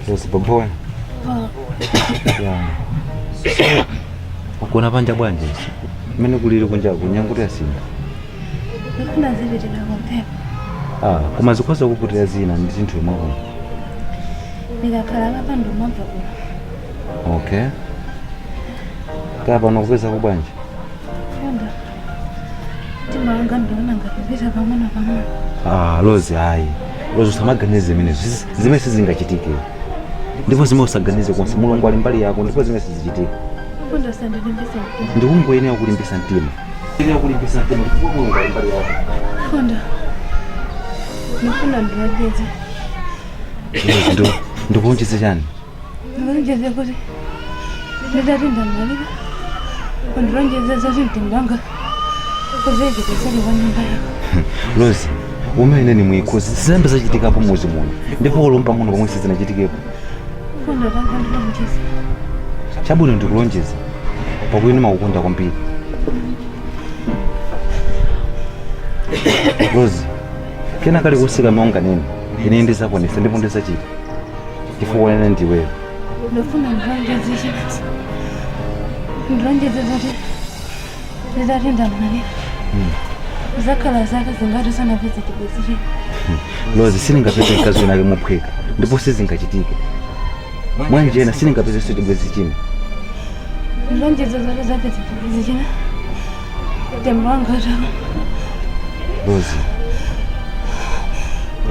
Rose boboya. Ya. Wagona panja bwanji? Mmene kulili kunja kunyango yasinda. Ndikufuna zipitira kumphepo. Ah, koma zikhoza kuputira zina ndi zinthu yomwe. Ndikakhala papa ndimamva kuno. Okay. Kaya pano kupeza kubwanji? Funda. Mtima wanga ndiona ngati pang'ono pang'ono. Ah, Rose ayi. Rose usamaganize zimenezo. Zimene sizingachitike. Ndipo zimene usaganize konse Mulungu ali mbali yako ndipo zimene sizichitika. Funda usandilimbise mtima. Ndikungoyenera kulimbisa mtima. Yenera kulimbisa mtima chifukwa Mulungu ali mbali yako. Funda. Ndifuna ndilonjeze. Rose ndikulonjeze chani? Ndilonjeze kuti nditati ndamwalira. Undilonjeze zoti mtima wanga uzeke kuseri kwa nyumba yako. Rose, umene ni mwikozi zizambe zachitikapo muzi muno ndipo ulomba ng'ono pomwe sizinachitikepo. Funda tanga ndilonjeze. Chabwino ndikulonjeza pakuti ndimakukonda kwambiri. Rose, kena kali kusika monga nene ine ndizakwanisa ndipo ndizachita chifukwa ine ndiweyo. Ndifuna ndilonjeze chinthu. Ndilonjeze zoti nditati ndamwalira. Zakhala zaka zingati usanapeze chibwenzi china. Rose, sindingapeze mkazi winake mophweka ndipo sizingachitike. Mwanjena sindingapezenso chibwenzi china. Ndilonjeze zoti zapeza chibwenzi china. Mtembo wanga utako. Rose,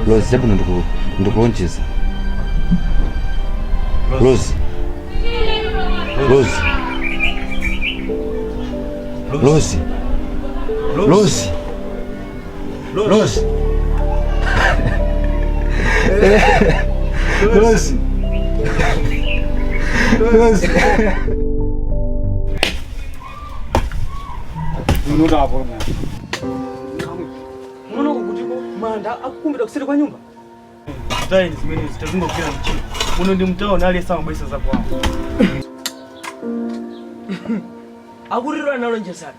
Rose, chabwino ndikulonjeza. Rose, Rose, Rose, Rose, Rose, Rose, Rose. Munono kukutiko manda akukumbira kuseri kwa nyumba. Tayi zimene zitazingogwira mchiro. Muno ndi mtaoni aliyesa mabwesa za kwawo. Akurirwa analonjezana.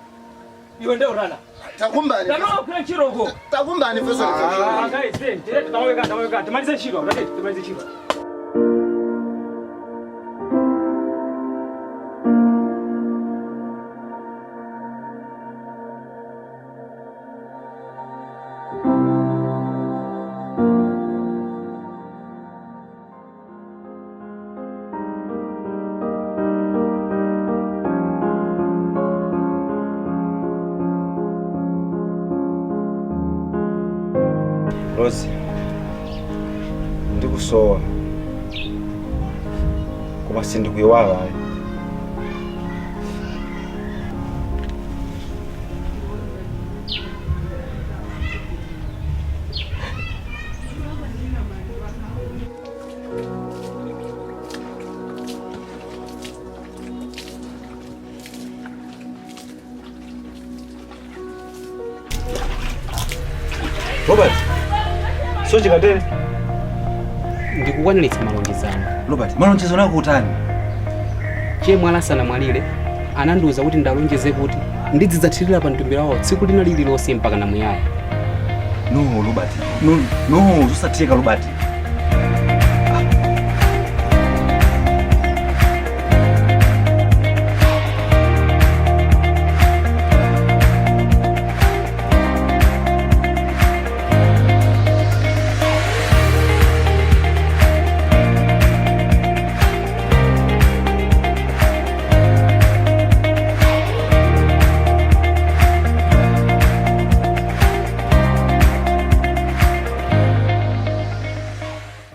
Iwe ndio urana. Takumbani. Ndanokwira nchiroko. Takumbani feso. Ah, guys, tire taweka taweka. Timalize nchiro, ndati timalize nchiro. Rose, ndikusowa koma sindikuyiwala ayi. Robert, so chikatere. Ndikukwaniritsa malonjezano. Robert, malonjezo nako utani? Chemwali asanamwalire anandiwuza kuti ndalonjeze kuti ndizidzathirira pa mtumbira wawo tsiku lina lililonse mpaka namuyaya. No, Robert. No, no, zosatheka Robert.